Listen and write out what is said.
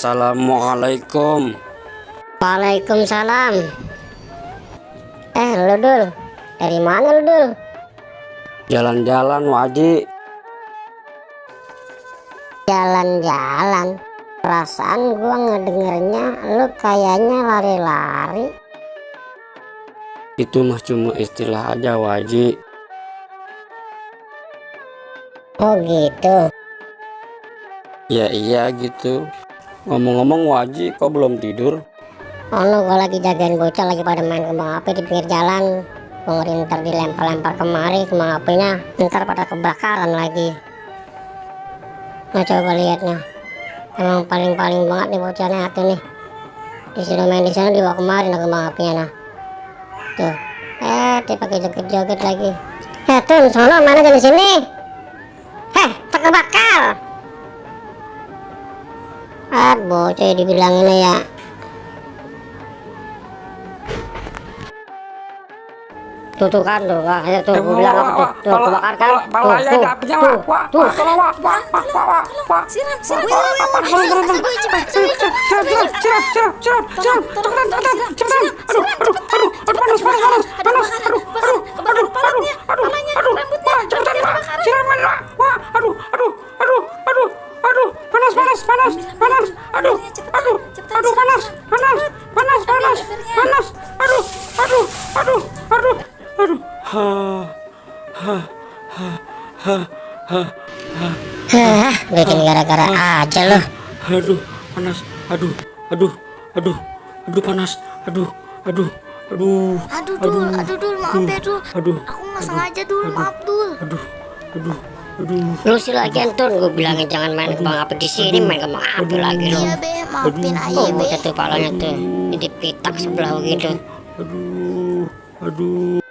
Assalamualaikum. Waalaikumsalam. Lu Dul, dari mana lu Dul? Jalan-jalan Waji. Jalan-jalan. Perasaan gua ngedengernya lu kayaknya lari-lari. Itu mah cuma istilah aja Waji. Oh gitu. Ya iya gitu. Ngomong-ngomong Waji, kok belum tidur? Oh no, gua lagi jagain bocah lagi pada main kembang api di pinggir jalan. Gua ngeri ntar dilempar-lempar kemari kembang apinya, ntar pada kebakaran lagi. Nah coba lihat nih, emang paling-paling banget nih bocahnya hati nih. Disuruh main di sana dibawa kemari nah kembang apinya nah. Tuh, dia pakai joget-joget lagi. Tuh, sono mana dari sini? Tak kebakar. Bocah dibilangin ya. Tuh kan tuh, tuh gue bilang apa tuh, kebakar kan? Tuh. Bikin gara-gara aja loh. Aduh, panas. Aduh, panas. Aduh, Dul, maaf ya Dul. Aduh, Aku nggak sengaja Dul, maaf Dul. aduh. Lu sih lagian tuh, gue bilangin jangan main kembang api di sini, main kembang api lagi lo. Iya Be, maafin aja Be. Bocah tuh palanya tuh, dipitak sebelah begitu. Aduh.